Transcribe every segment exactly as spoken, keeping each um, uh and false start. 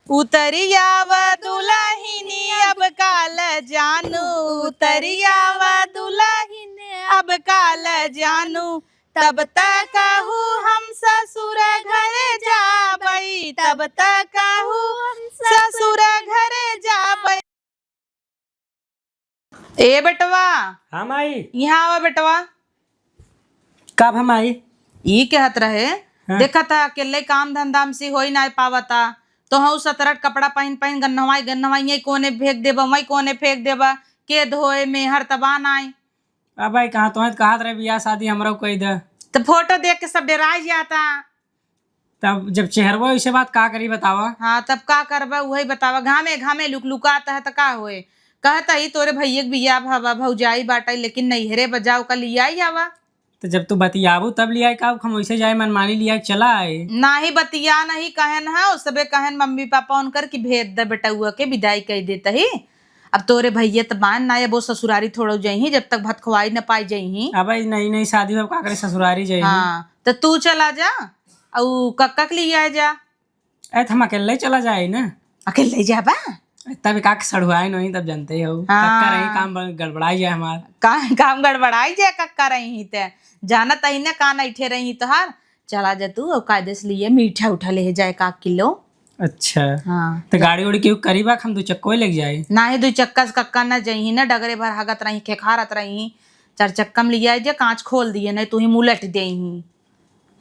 उतरी आवा दुलहिनी अब काल जानू, उतरी आवा दुलहिनी अब काल जानू, तब तक कहू हम ससुर घरे जाबई, तब तक कहू हम ससुर घरे जाबई। ए बेटवा, हाँ माई। यहाँ आवा बेटवा। का भा माई? ई कहत रहे, हाँ। देखा था अकेले काम धंधा हमसे होई ना पावता, तो हऊ सतरट कपड़ा पहिन पहिन गन्नवाई गन्नवाई, यही कोने फेंक देबा, वही कोने फेंक देबा, के धोए मेहर तबा नाई। अब भाई कहाँ तोहे कहत रहे बियाह शादी हमरो कोई दे। तो फोटो देख के सब डेराई जाता। तब जब चेहरवा ऐसे बात का करी बतावा? हाँ, तब का करबा, उहई बतावा। घामे घामे लुकलुकात है त का होए? कहत ही तोरे भैया के बियाह भवा, भौजाई बाटई, लेकिन नैहरे बजाओ का लियाई आवा। तो जब तू बतियाबू तब लियाई का, हम वैसे जाए मनमानी लियाई चला आए। नाही बतिया नहीं कहन है, ओ सबे कहन मम्मी पापा उनकर कि भेज दे बेटउआ के, विदाई कई देत ही। अब तोरे भैया त बान ना, अब वो ससुरारी थोड़ो जइही, जब तक भतखवाई न पाई जइही। अब ई नई नई शादी में का करे ससुरारी जइही। हाँ, त तू चला जा, अउ कक्का के लियाए जा। ए, त हम अकेले चला जाए ना। अकेले जाबा? तब का के सड़ुआए नहीं, तब जानते हो। हाँ। कक्का रही काम बड़-, गड़बड़ाई जाए हमार। का-, काम गड़बड़ाई जाए, कक्का रही ही ते। जानत ही ना, कान ऐठे रही तोहार। चला जा तू, और कायदे से लिए मीठा उठा ले जाए का किलो। अच्छा। हाँ। तो गाड़ी उड़ी क्यों करी बा, हम दो चक्को ही लेके जाए। नाही, दो चक्का से कक्का ना जइही ना, डगरे भर हगत रही, खेखारत रही। चार चक्का में लियाए जे, कांच खोल दिए, नहीं तू ही मुलट देही।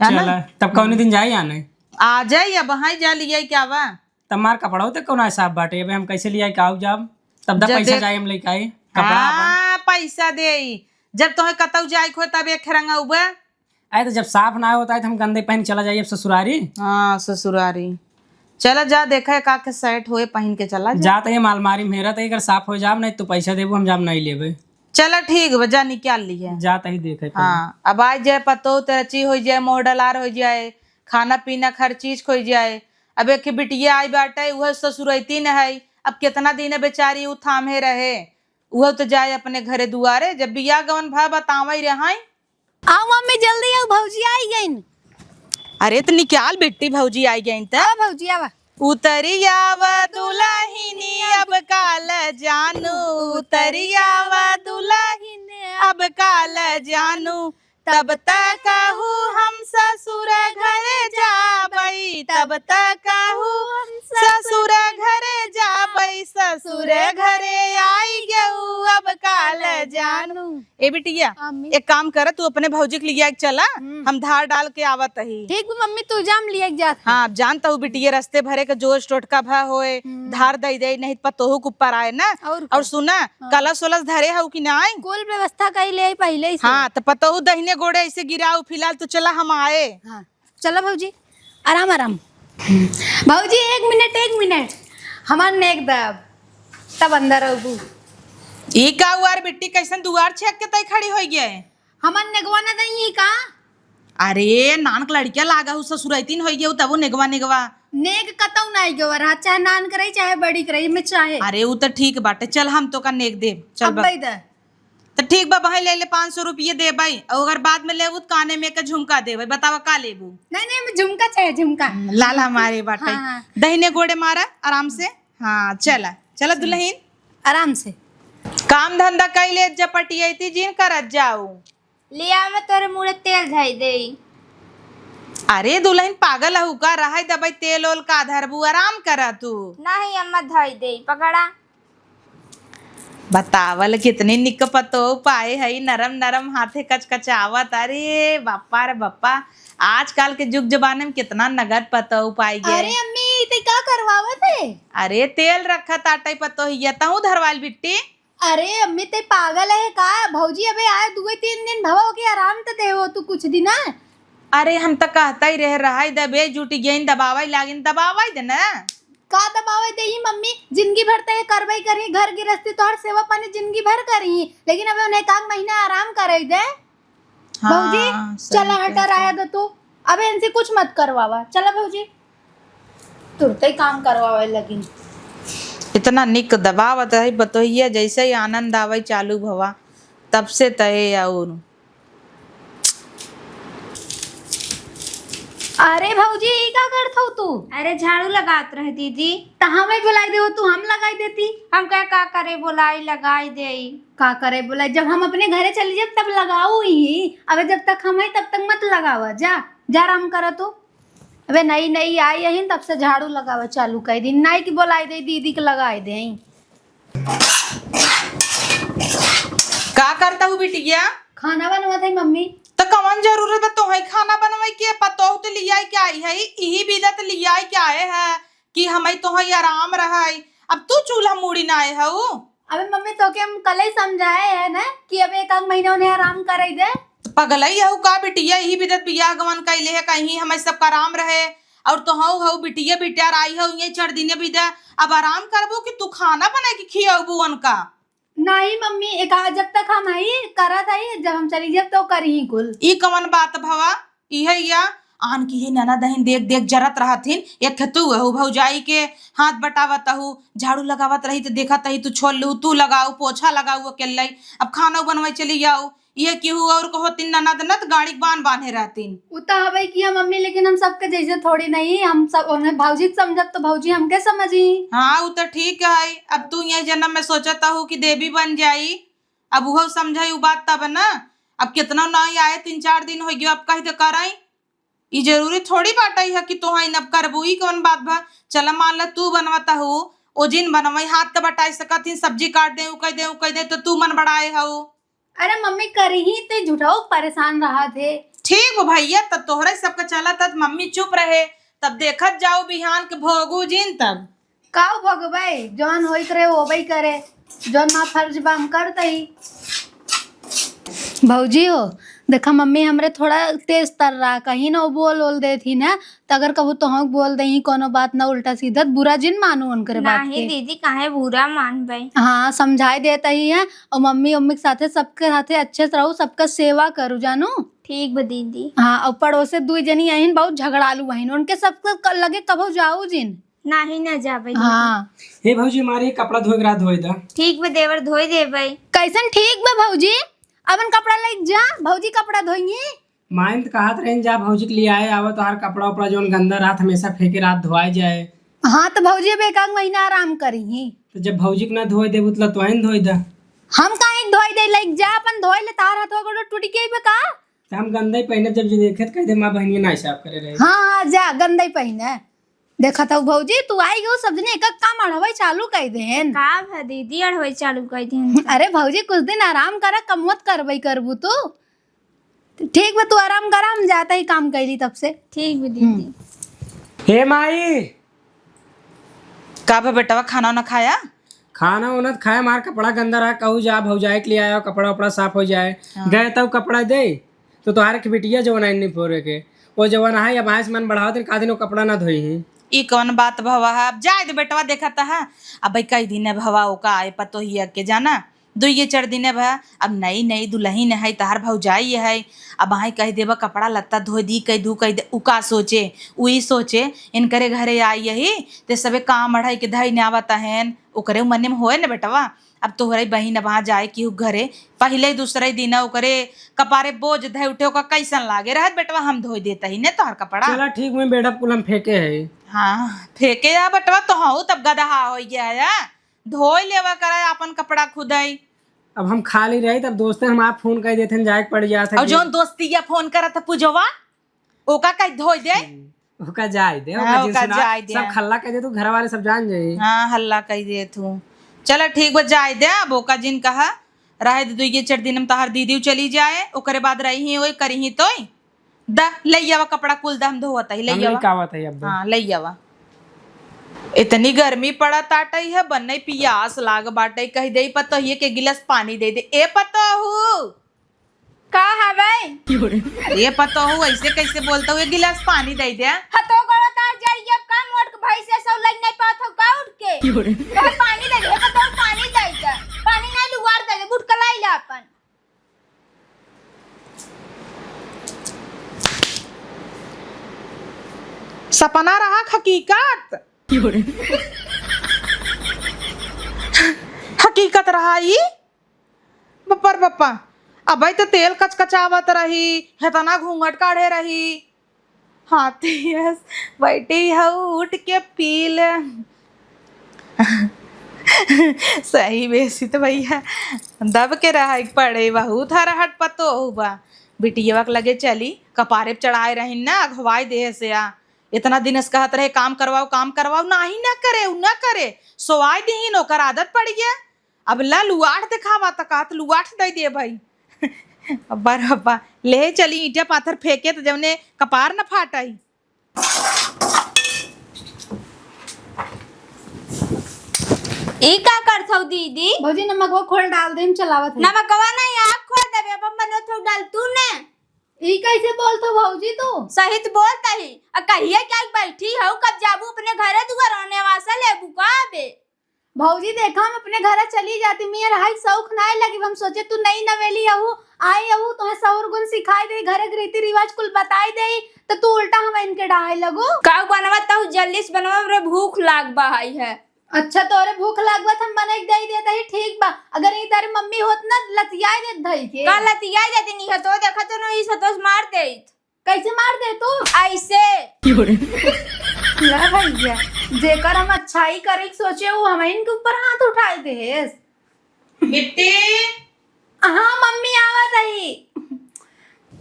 है ना? चला, तब कौन दिन जाए आने? आ जाए, अब हाँ जा लियाई क्या बा? तब मार कपड़ा होते कौन है साफ बाटे, अबे हम कैसे लियाई का आऊ जाब? तब दा जा पैसा देख। जाए हम लेके आई, कपड़ा अपन। हाँ, पैसा देई। जब तोहे कतऊ जाए को तब एक रंगा उबे। अरे तो जब साफ ना होता है तो हम गंदे पहन चला जाइए अब ससुरारी। हाँ, ससुरारी। चला जा, देखा है का के सेट होए, पहन के चला जा। जात है मालमारी में हेरत है, अगर साफ हो जाब नहीं तो पैसा देबू, हम जाब नहीं लेबे। चला ठीक बा, जा निकाल लिहे। जात ही देखे पहले। हाँ, अब आ जाए पतो, तरची हो जाए, मोह डलार हो जाए, खाना पीना हर चीज खो जाए। अब एक बिटिया आई बाटे, उहे ससुरैती न है, अब कितना दिन बेचारी उ थामे रहे, उहे तो जाए अपने घरे दुआरे। जब बियाह गवन भा बतावे रहाई। आओ मम्मी, जल्दी आओ, भौजी आई गईन। अरे, त निकाल बिट्टी, भौजी आई गईन त। आओ भौजी, आवा। उतरी आवा दुलहिनी अब काल जानू, उतरी आवा दुलहिनी अब काल जानू, तब त कहू हम ससुर घरे जाबई, तब त कहू हम ससुर घरे जाबई, ससुर घरे आई गऊ अब काल जानू। ए बिटिया, अम्मी। एक काम कर, तू अपने भौजी के लिया के चला, हम्म। हम धार डाल के आवत ही। ठीक बा मम्मी, तू जाम लिया के जात ही। हाँ, अब जानत हूँ बिटिया, रस्ते भरे के जोश टोटका भा होए, हम्म। धार दई दे, नहीं त पतोहू के ऊपर आए ना। और और का? सुना, हाँ। कलश वलश धरे हऊ कि नाई? कुल व्यवस्था कई ले पहले ही से। हाँ, त पतोहू दहिने गोड़े ऐसे गिराऊ, फिलहाल तू चला, हम आए। हाँ, चला भौजी, आराम आराम। भौजी, एक मिनट, एक मिनट, हमार नेग दब, तब अंदर अबू। ई का हुआ रे बिट्टी, कैसन दुआर छेक के तई खड़ी होई गए? हमन नेगवा न दई का? अरे, नानक लड़किया लागा हूँ, ससुरैतिन होई गयो, तबो नेगवा, नेगवा। नेग कतौ नाई गवा रहा, चाहे नानक रही, चाहे बड़िक रही, में चाहे। अरे, उ त ठीक बाटे, चल हम तोका नेग देब, चल अब बा। दे। त ठीक बा, बहन ले ले पाँच सौ रुपये देबई, और अगर बाद में लेबू त काने में के झुमका देबई, बतावा का लेबू? नहीं, नहीं, हमें झुमका चाहे, झुमका। हम्म, लाल हमारे बाटे। हाँ, हाँ। दहिने गोड़े मारा, आराम से। हाँ, चला, चला दुलहिन। आराम से। काम धंधा कई लेत जा, पटियैती जिन करत जाऊ। लिया में तोरे मुड़े तेल धई देई। अरे दुलहिन पागल हऊ का? रहै दबई, तेल ओल का धरबू, आराम करा तू। नहीं अम्मा धई देई, पकड़ा। बतावल कितनी निक पतोह पाए हई, नरम नरम हाथे कचकचावत। अरे बापा रे बापा, आजकल के जुग जमाने में कितना नगद पतोह पाई गए। अरे अम्मी, ते का करवावत है? अरे तेल रखत आटई पतोहिया, तहूँ धरवाइल बिट्टी। अरे अम्मी, ते पागल है का? भौजी अबे आए दुए तीन दिन भवा, ओके आराम त देवो तू कुछ दिन, आ? अरे हम त कहतई रहे, रहई दबे, जुटी गईन, दबावई लागिन, दबावई दे ना। का दबावई देई मम्मी, जिंदगी भर त ये करबई करी, घर गिरस्ती तोहर सेवा पानी जिंदगी भर करी, लेकिन अबे उन्हें एक आध महीना आराम करई दे। हाँ, भौजी, सही चला हटा कहत राया है। दो तू, अबे इनसे कुछ मत करवावा, चला भौजी। तुरते काम करवावे लगिन। इतना निक दबावत है बतोहिया, जैसे ही आनंद आवै चालू भवा, तब से तय और। अरे भौजी, ई का करत हऊ तू? अरे झाड़ू लगात रहे दीदी। त हमें बुलाई देउ तू, हम लगाई देती। हम कहे का करे बोलाई लगाई देई। का करे बोलाई, जब हम अपने घरे चली जाब तब लगाऊ ही। अबे जब तक हम हई तब तक मत लगावा, जा, जा आराम करा तू। अबे नई नई आई अहिन तब से झाड़ू लगावा चालू कई दिन, नाई कि बोलाई देई दीदी के लगाई देई। का करत हऊ बिटिया? खाना बनवत हई मम्मी। त कवन जरूरत बा तोहई खाना बनवई के? पतोह त लियाई के आई हई, इही बिदत लियाई के आए है कि हमई तोहई आराम रहई। अब तू चूल्हा मूड़ी नाए हऊ। अबे मम्मी, तोके हम कलई समझाए है ना कि अब एक आध महीना उन्हें आराम करई दे। त पगलई हऊ का बिटिया? इही बिदत बियाह गवन कइले है, कहीं हमई सबका आराम रहे। और तोहऊ हऊ बिटिया बिटिया आई हऊ, ये चार दिने बिदा। अब आराम करबू कि तू खाना बनाई के खियाबू उनका? नहीं मम्मी, एक आ-, जब तक हम हई, करत हई, जब हम चली जाब तो करही कुल। ई कवन बात भवा? इहे या आन की ये ननद अहिन देख देख जरत रहत हिन। एक खे तू हऊ भौजाई के हाथ बटावत हऊ, झाड़ू लगावत रही त देखत हई तू छोड़ लू, तू लगाऊ, पोछा लगाऊ अकेले, अब खाना बनवाई चली जाऊ। ये केहू और को होतिन ननद न त गाड़ी के बान बांधे रहतिन। उ त हवे किया मम्मी, लेकिन हम सबके जैसे थोड़ी नहीं, हम सब उन्हें भौजी के समझब तो भौजी हमके समझी। हाँ, उ त ठीक है। अब तू ये जन्म में सोचत हऊ कि देवी बन जाई, अब उहो समझाई उ बात तब ना। अब कितना नाई आए, तीन चार दिन हो गयो, अब कह दे कराई। ई जरूरी थोड़ी बाटई है कि तोहई न करबू, ई कौन बात भा? चला मान ला तू बनवत हऊ, ओ जिन बनवई हाथ त बटाई सकत ही, सब्जी काट दे, उ कह दे, उ कह दे, तो तू मन बड़ाए हऊ। अरे मम्मी, करही ते झूठाऊ परेशान रहत हे। ठीक बा भैया, तब तोहरे सबके चलत ह, मम्मी चुप रहे, तब देखत जाऊ बिहान के भोगू जिन तब। काऊ भोगबे, जौन होई करे, होबे करे, जौन ना फर्ज बा, हम करतई। भौजी हो, देखा मम्मी हमरे थोड़ा तेज तर्राह, कहीं ना बोल ओल देत ही ना, त अगर कबू तोहक बोल देही कोनो बात ना उल्टा सीधा, त बुरा जिन मानू उनकरे बात नाही के। दीदी, काहे बुरा मानबे? हाँ, समझाई देत ही है, और मम्मी, मम्मी के साथे, सबके साथे अच्छे से रहू, सबका सेवा करू, जानू। ठीक बा दीदी। हाँ, और पड़ोसे दुई जनी अहिन, बहुत झगड़ालू अहिन, उनके सबके क-, लगे कबो जाऊ जिन। नाही ना जाबे दीदी। हाँ। हे भौजी, हमारे कपड़ा धोए के रहा, धोए दा। ठीक बा देवर, धोए देबे। कैसन ठीक बा भौजी? अपन कपड़ा लेके जा, भौजी कपड़ा धोइही। माइन त कहत रहिन, जा भौजी के लिए आए, आवा तोहार कपड़ा उपड़ा जौन गंदा रहत हमेशा फेंके रहत धोआए जाए। हाँ, त भौजी अब एक आध महीना आराम करिही। त जब भौजी के ना धोए देबू, त ला तोहन धोए दा। हम काहे के धोए दे, लेके जा अपन धोए ले, तार हथवा गोड़ टूट गई बे का? त हम गंदा ही पहिने, जब जे देखे त कह दे, माँ बहनिया ना साफ करे रहे। हाँ, हाँ, जा गंदा ही पहिने। देखत हऊ भौजी, तू आई गऊ, सब जने एक एक काम अढ़वई चालू कई देहेन। का भा दीदी, अढ़वई चालू कई देहेन? अरे भौजी, कुछ दिन आराम करा, कमवत करबई करबू तू। ठीक बा, तू आराम करा, हम जाता ही काम कैली तब से। ठीक बा दीदी। हम्म। हे माई। का भा बेटवा, खाना वाना खाया? खाना वाना त खाया, हमार कपड़ा गंदा रहा, कहू जा भौजाई के लिए आया, कपड़ा उपड़ा साफ हो जाए। हाँ। गए तब कपड़ा दे, तो तोहार के बिटिया जवन आई नहीं फोरे के, वो जवन आई, अब आइस मन बढ़ावत रही, का दिन वो कपड़ा ना धोई ही। ई कौन बात भवा है? अब जाए दे बेटवा, देखत है, अब भाई कई दिन है भवा ओका आए पतोहिया के जाना, दुइये चार दिन है भा, अब नई नई दुल्हन है, तहार भौजाई है, अब आई कह देबा कपड़ा लत्ता धोए दी, कह दू, कह दे, उ का सोचे, उ ई सोचे, इनकरे घरे आई यही, ते सबे काम अढ़ाई के धई ने आवत हन, ओकरे मने में होए न बेटवा। अब तोहरे बहिन अब वहाँ जाए केहू घरे, पहिले दूसरे दिन ओकरे कपारे बोझ धइ उठे, ओका कैसन लागे? रहत बेटवा, हम धोइ देत ही ने तोहर कपड़ा। चला ठीक, मैं बेडब कुल हम फेंके है। हाँ, फेंके आ बेटवा, तो हऊ तब गदहा होइ गया है, धोइ लेवा करा आपन कपड़ा खुदई। अब हम खाली रही तब दोस्ते हमार फोन कइ देत हैं, जाए के पड़ जात है और कि जौन दोस्तिया फोन करत है पूजवा, ओका कहि धोइ दे। हम्म, ओका जाए दे, हाँ, ओका जिन ओका सुना, जाए दे। सब हल्ला कइ दे, तू घर वाले सब जान जाए। हाँ, हल्ला कइ दे तू। चला ठीक बा, जाए दे, अब ओका जिन कहा, रहे दे, दुइये चार दिन में तोहार दीदी चली जाए, ओकरे बाद रही ही ओए, करी ही तोय। द, लइ आवा कपड़ा कुल द, हम धोवत ही, लइ हम आवा। लइका आवत है अब। हाँ, लइ आवा। इतनी गर्मी पड़त आटई है, बन्नई पियास लाग बाटई, कहि देई पतोहिए के गिलास पानी दे दे। ए पतोहू, का हवे? अरे पतोहू, ऐसे कैसे बोलत हऊ? एक गिलास पानी दे दे। हतो गोड़ो तार जरिया का मोट के भैंसे सौ लग नहीं पात हऊ का उठ के? की हो रे? तो पानी दे दे, पतोहू पानी दे दे। पानी नहीं लुआर दे दे, गुटका लाई ले अपन। सपना रहा हकीकत? की हो रे? हकीकत रहा ई? बप्पर बप्पा, अबे तो तेल कचकचावत रही, हेतना घूंघट काढ़े रही। हाथी यस बैठी हऊ उठ के पी ले। सही बेसी तो भैया दब के रहे के पड़े, बहुत हरहट पतोहू बा। बिटियवा के लगे चली, कपारे पे चढ़ाए रही ना, अघवाई देह से आ। इतना दिन से कहत रहे काम करवाओ, काम करवाओ, नाही ना करे, उ ना करे, सोवाई दिहिन, ओकर आदत पड़ गया। अब ला लुआठ देखावा त कहत लुआठ दे दे भाई। अब्बा रे अब्बा, ले चली ईंटा पाथर फेंके त जवने कपार न फाटई। ई का करत हऊ दीदी? भौजी, नमकवा खोल डाल दे, हम चलावत हई। नमकवा नहीं, आग खोल देबे, अब हम बनत हऊ डाल तू ने। ई कैसे बोलत हऊ भौजी तू? सही त बोलत ही। आ कहिए क्या बैठी हऊ, कब जाबू अपने घरे दुआर नेवासा लेबू का बे? भौजी देखा, हम अपने घरे चली जाती, मियाँ रहाई शौक नाय लगी। हम सोचे तू नई नवेली अहू, आई अहू, तोहे सौर गुण सिखाई दे, घरे के रीति रिवाज कुल बताई दे, तो तू उल्टा हम इनके डाहे लगू। का बनवा तहू जल्दी से बनवा, हमरे भूख लाग बा है। अच्छा, तोरे भूख लागत हम बनाई के दे देत ही, ठीक बा। अगर ई तारे मम्मी होत ना, लतियाई देत धई के। का लतियाई देत नहीं है तो देखा तो नहीं सतोष मार देत। कैसे मार दे तू? ऐसे। ले भैया, जेकर हम अच्छाई करे के सोचे, वो हमइन के ऊपर हाथ उठाए देस। बिट्टी। हाँ मम्मी, आवत हई।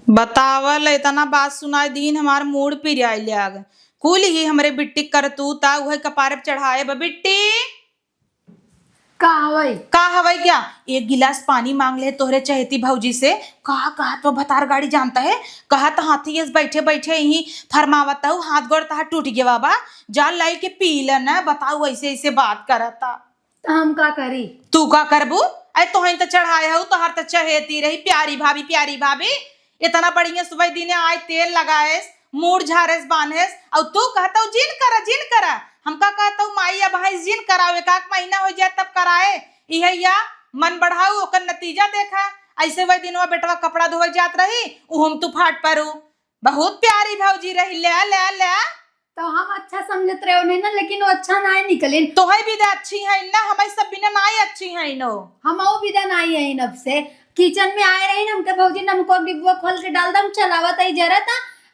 बतावल, इतना बात सुनाई दीन, हमार मूड पिराइल आग। कुल ही हमरे बिट्टी करतूत आ, उहे कपारे पे चढ़ाए बा। बिट्टी, का हवई? का हवई क्या? एक गिलास पानी मांग ले तोहरे चहेती भौजी से। का कहत बा भतार गाड़ी जानता है? कहत हाथी यस बैठे बैठे यहीं फरमावत हऊ, हाथ गोड़ तहार टूट गया बा, जा लाई के पी ले ना। बताऊ, ऐसे ऐसे बात करता। त हम का करी? तू का करबू? अरे तोहन त चढ़ाए हऊ, तोहर त चहेती रही, प्यारी भाभी, प्यारी भाभी। इतना बढ़िया सुबह दिने आए, तेल लगाएस, मूड़ झारेस, बांधेस, अउ तू कहतऊ, "जिन करा, जिन करा।" हम का कहतऊ, "माई, अब हई जिन कराओ, एक आध महीना हो जाए तब कराए।" इहे या मन बढ़ाऊ, ओकर नतीजा देखा। ऐसे वही दिनवा बेटवा कपड़ा धोए जात रही, उहम तू फाट परू। बहुत प्यारी भौजी रही, ले, ले, ले। तो हम अच्छा समझत रहे उन्हें ना, लेकिन वो अच्छा नाय निकलिन। तोहई बिदा अच्छी है ना, हमई सब बिना नाई अच्छी है नो। हमऊ बिदा नाई है अब से। किचन में आए रही ना, हमके भौजी नमको डिब्बा खोल के डाल दम, चलावत आई जरा ता।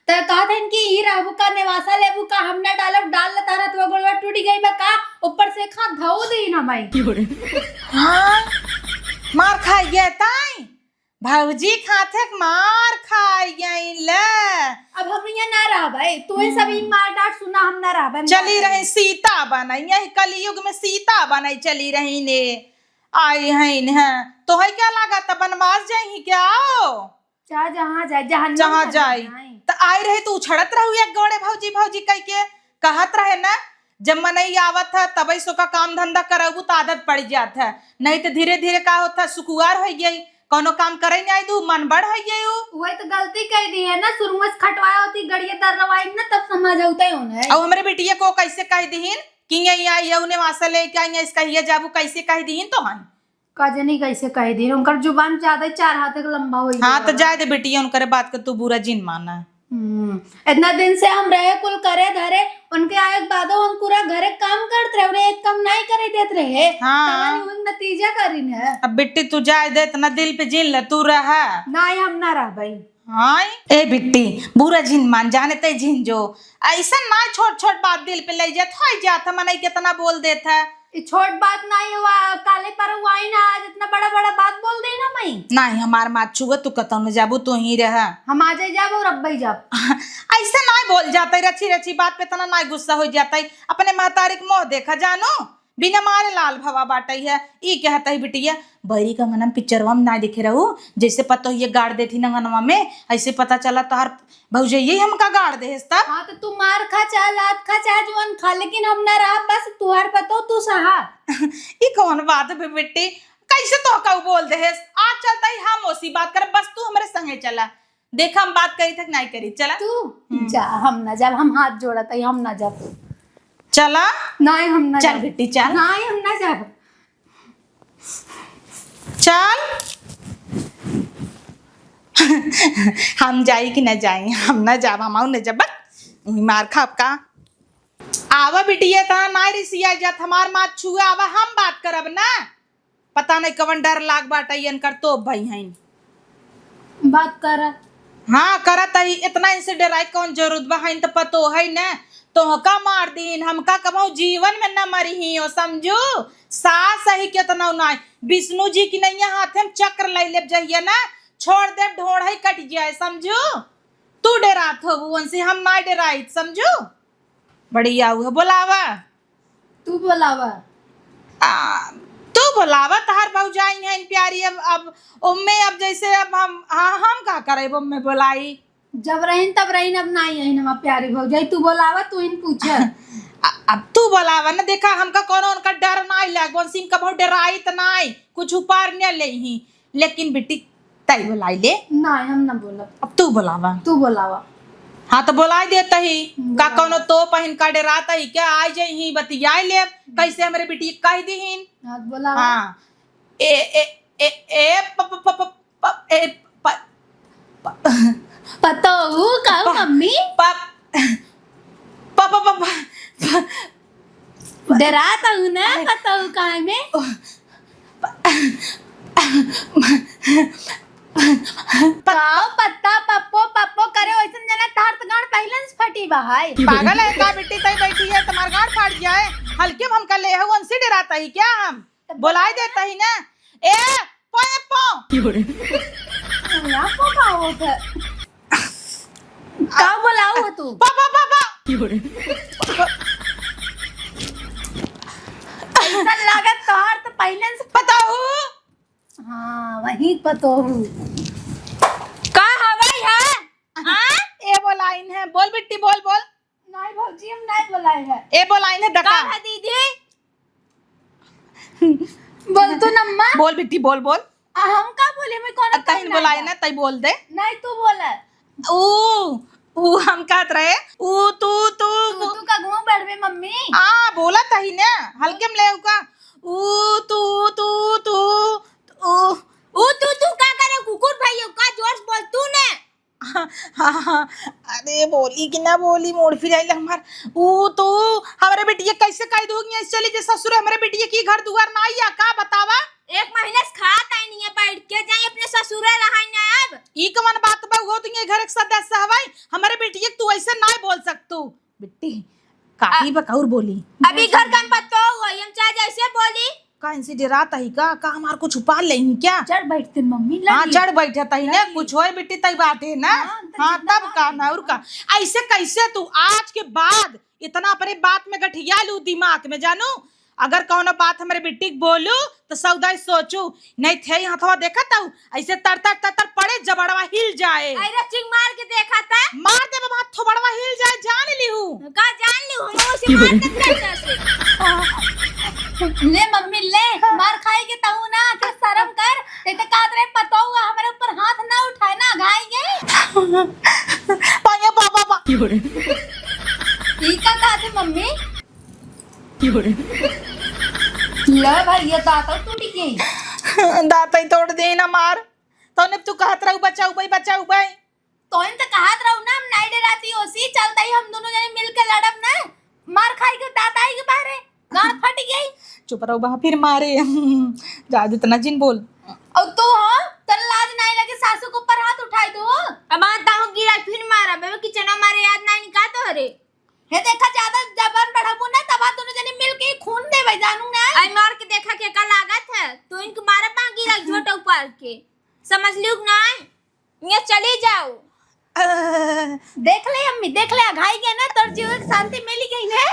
त कहत हन कि ई रहबू का, नेवासा लेबू का, हम ना डालब, डाल ले तारा तो गोड़वा टूट गई बा का, ऊपर से खा धो दे ना भाई। हाँ, मार खाई गया ताई। भौजी खाथे के मार खाई गई ले। अब हम यहाँ ना रहबै, तू ही सब ई हम्म। मार डांट सुना, हम ना रहबै, हम चली जाते रही हैं। सीता बनै, यही कलयुग में सीता बनै चली रही ने। आई हैं, हैं। तोहई क्या लागत, बनवास जाई क्या हो? चाहे जहाँ जाए, जहन्नम जहाँ चली जाई। जाए। त आई रही त उछड़त रहू एक गोड़े भौजी, भौजी कह के कहत रहे ना, जब मनई आवत है तबई से ओका काम धंधा करबू त आदत पड़ जात है, नहीं त धीरे धीरे का होत है, सुकुआर होइ गई, कौनो काम करे नहीं आई दू, मन बढ़ होइ गई उ। वही तो गलती कह दी है ना, शुरू में से खटवाया होती, गड़िया दर्रवाई ना, तब समझ होता ही होना है। अब हमरे बिटिया को कैसे कह दीहिन कि ये आई है, उन्हें वहां से लेके आई है, इसका ये जाबू, कैसे कह दीहिन तो हैं। का जनी कैसे कह दी, उनकर जुबान ज्यादा ही चार हाथ के लंबा हो हाँ, गया तो बा। जाए दे बिटिया, उनकरे बात के तू बुरा जिन माना। हम्म, इतना दिन से हम रहे कुल करे धरे, उनके आए के बादो हम पूरा घरे काम करत रहे, उन्हें एक काम नहीं करे देत रहे। हाँ। तमानी उन नतीजा करी न। अब बिट्टी तू जाए दे, इतना दिल पे जिन ले, तू रहा। नहीं, हम ना रहबै। हाँ, ए बिट्टी, बुरा जिन मान, जाने ते जिन जो, ऐसा ना छोट छोट बात दिल पे ले जात, हो जात, मनई कितना बोल देत है। ई छोट बात नाई हुआ, काले पर हुआ ही ना, आज इतना बड़ा बड़ा बात बोल दे ना मई। नाही, हमार माथ छुआ, तू कतौ न जाबू, तू ही रह। हम आ जाए जाब और अब्बई जाब। ऐसे नाही बोल जाते, रची रची बात पे इतना नाही गुस्सा हो जाते। अपने महतारी के मोह देखा जानो, बिना मारे लाल भवा बाटई है। ई कहत है बिटिया, बैरी कंगनम पिक्चरवा में नाही देखे रहू, जैसे पतोहिए गाड़ देती नंगनवा में, ऐसे पता चला तोहार भौजइये हमका गाड़ देहेस तब। हाँ, तो तू मार खा, चाहे लात खा, चाहे जवन खा, लेकिन हम ना रहब, बस तुहार पतो तू सहा। ई कौन बात बे बेटी, कैसे तोहका उ बोल देहेस? आज चलता ही हम ओसी बात करब, बस तू हमरे संगे चला। देख हम बात करी तक नहीं करी, चला। तू हम्म। जा, हम ना जाब, हम हाथ जोड़त हई, हम ना जाब। चला। नहीं, हम ना चल जाब। बेटी, चल। नहीं, हम ना जाब। चल। हम जाई कि न जाई, हम न जाब, हम न जाब, बस उही मार खाब का। आवा बिटिया, तना नाय रिसिया जात, हमार माथ छुआ, आवा हम बात करब ना। पता नहीं कवन डर लाग बाटे, इनकर तोप भई हईन। बात कर। हाँ, करत ही, इतना इनसे डेराए कौन जरूरत बा, हईन त पतोह है न, तोहका मार दीन, हमका कबहू जीवन में न मरिही हो, समझू? सास ही केतना नाई, विष्णु जी की नैया हाथे में चक्र लइ लेब जहिया न, छोड़ देब, ढोढ़ ही कट जाए, समझू? तू डेरात हो उनसे, हम नाई डेराइत, समझू? बढ़िया हुआ, बोलावा। तू बोलावा। आ, तू बोलावा, तहार भौजाई हैं प्यारी। अब, अब ओम्मे, अब जैसे अब हम, हाँ, हम का करब ओम्मे बोलाई? जब रहीन तब रहीन, अब नाई अहिन हमार प्यारी भौजाई। तू बोलावा, तू इन पूछे। आ, अब तू बोलावा न, देखा हमका कौनो उनका डर नाई लाग, उनसे हम कबहू डेराइत नाई, कुछ उपार न लेही। लेकिन बिट्टी, तई बोलाई ले। नाई, हम न बोलब। अब तू बोलावा। तू बोलावा। हाँ, त बोलाई देत ही। का बोलावा। कौनो तोप अहिन का डेरात ही क्या? आइ जइही, बतियाइ लेब। कैसे हमरे बिटिया कहि दिहिन? हाँ, बोलावा। हाँ। ए, ए, ए, ए, प, प, प, प, प, ए, प, प, पतोहू कहू प, मम्मी? प, प, प, प, प, डेरात हऊ ना, अरे। पतोहू कहे में? काव पत्ता पप्पो पप्पो करे, वैसन जना तहार त गांड पहिले से फटी बा है। पागल है का बिट्टी, तई बैठी है, तुम्हार गांड फाट गया है। हल्के में हमका ले हऊ, उनसे डेरात ही क्या हम? तब बोलाई देत ही ना। ए, पो, ए, पो। यहाँ पो का होत है? का बोलाऊ हो तू? पो, पो, पो, पो। ऐसा लागत तोहार त पहिले से पतोहू। हाँ, वही पतोहू। का हवाई है? हाँ? ए बोलाइन है। बोल बिट्टी, बोल, बोल। नाई भौजी, हम नाई बोलाए है। ए बोलाइन है, दका। का है दीदी? बोल तू नम्मा। बोल बिट्टी, बोल, बोल। आ, हम का बोले? मैं कौन अ, तहिन बोलाए ना, तई बोल दे। नाई, तू बोला। ऊ, ऊ हम कहत रहे, ऊ, तू, तू, तू, तू। तू का घूम बैठबे, मम्मी? आ, बोला तही ना, हल्के में ले का। ऊ, तू, तू, तू, ऊ। ऊ, तू, तू का करे, कुकुर भइयो का? जोर से बोल तू ने। हाँ, हाँ, हाँ। अरे, बोली कि ना बोली, मूड़ फिराइल हमार। ऊ, तू, हमरे बिटिया कैसे कह दूंगी, ऐसे चली जे ससुरे, हमरे बिटिया की घर दुआर ना आइया, का बतावा? एक महीने से खात आई नहीं है बैठ के, जाई अपने ससुरे रहाई ना अब। ई कवन बात बा, वो तो ये घर के सदस्य हवाई, हमरे बिटिया के तू ऐसे ना बोल सकतू। बिट्टी, काकी आ, बा का और बोली? अभी घर का पतो हुआ, हम चाहे जैसे बोली। का इनसे डेरात ही का? का हमार कुछ छुपा लेही क्या? चढ़ बैठते मम्मी, हाँ, लड़ी। चढ़ बैठत ही ना, लड़ी। कुछ होए बिट्टी तई बात है ना। हाँ, तो हाँ, जिंदा तब का बात ना, है। और का? ऐसे कैसे तू आज के बाद इतना अपने बात में गठिया लू दिमाग में, जानू? अगर कौनो बात हमरे बिट्टी के बोलू, तो सौदाई सोचू, नहीं थे हथवा देखत हऊ, ऐसे तर तर तर तर पड़े, जबड़वा हिल जाए। अरे चिंग मार के देखा था। मार देबे, बात थोबड़वा हिल जाए, जान लिहू। का जान लिहू, हम उसे मार देते हैं जैसे। ले मम्मी ले, मार खाई के तहू ना, तो शर्म कर। ते तो कहत रहे पतोहू हमरे ऊपर हाथ ना उठाए ना, घाई गे। पाया बाबा बा। ई का कहत है मम्मी? ला भाई, ये दांत टूट गई। दांत ही तोड़ दे ना मार। तौने तू कहत रहू, "बचाऊ भाई, बचाऊ भाई।" तोइन तो कहत रहू ना, हम नाई डराती ओसी, चलता ही हम दोनों जने मिल के लड़ब ना। मार खाई के दांत आई के बाहरे, गांड फट गई। चुप रहो बा, फिर मारे। जा, जितना जिन बोल। और तू हो, तेरा लाज नाई लगे, सासू के ऊपर हाथ उठाई दो। अब आता हूँ गिरा, फिर मारा, बेबे किचन मारे याद नाई का तोहरे। हे देखा, ज्यादा जबान बढ़ाबू ना, तब दोनों जने मिल के खून देवे, जानू ना। आई मार के देखा के का लागत है, तो इनके मारे मांगी रख झोटा उपार के, समझ लियो कि नाई? ये चली जाओ। देख ले अम्मी, देख ले, अघाई गए ना, तोर जीव के शांति मिली गई ने।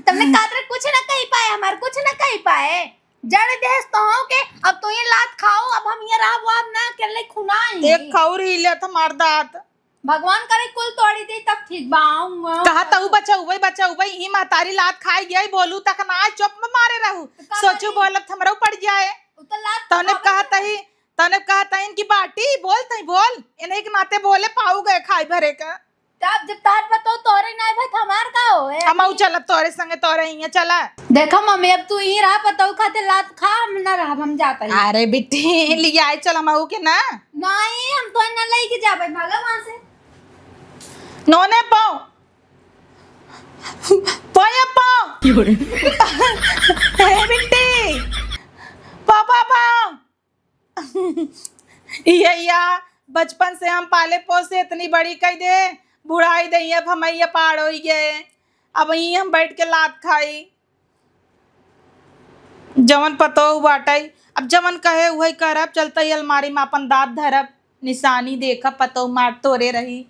तुमने कातरे कुछ ना कही पाए, हमार कुछ ना कही पाए। जड़ देश तो हो के, अब तो ये लात खाओ, अब हम ये रहबो, अब ना अकेले खुनाई। एक खौर ही ले तो मार दात। भगवान करे कुल तोड़ी दे तब ठीक बा। आऊं, आऊं। कहा तऊ बचाऊ भाई, बचाऊ भाई, ई महतारी लात खाई गई, बोलू तक ना, चुप में मारे रहू। तो का सोचू करी? बोलब त हमरो पड़ जाए। उ तो लात तने खावे कहा के तही, तने कहा तही इनकी बाटी, बोल तही बोल। इन्हें के नाते बोले पाऊ गए खाई भरे का। तब जब तार पतो तोरे ना भाई, हमार का हो? हम आऊ चलब तोरे संगे, तोरे हियां चला। देखा मम्मी, अब तू ही रहा, पतोहू खातिर लात खा, हम ना रहब, हम जात ही। अरे बिट्टी, लिया आए चल हम आऊ के ना। नहीं, हम तो ना लेके जाबे, भागा वहां से। नोने पाओ। पाया पाओ। हे बिट्टी। पापा पाओ। ये या बचपन से हम पाले पोसे इतनी बड़ी कई दे, बुढ़ाई दे, अब हम ये पाड़ होई गए, अब यहीं हम बैठ के लात खाई। जवन पतोह बाटई, अब जवन कहे उहई करब, चलतई अलमारी में अपन दाँत धरब, निशानी देखब पतोह मार तोरे रही।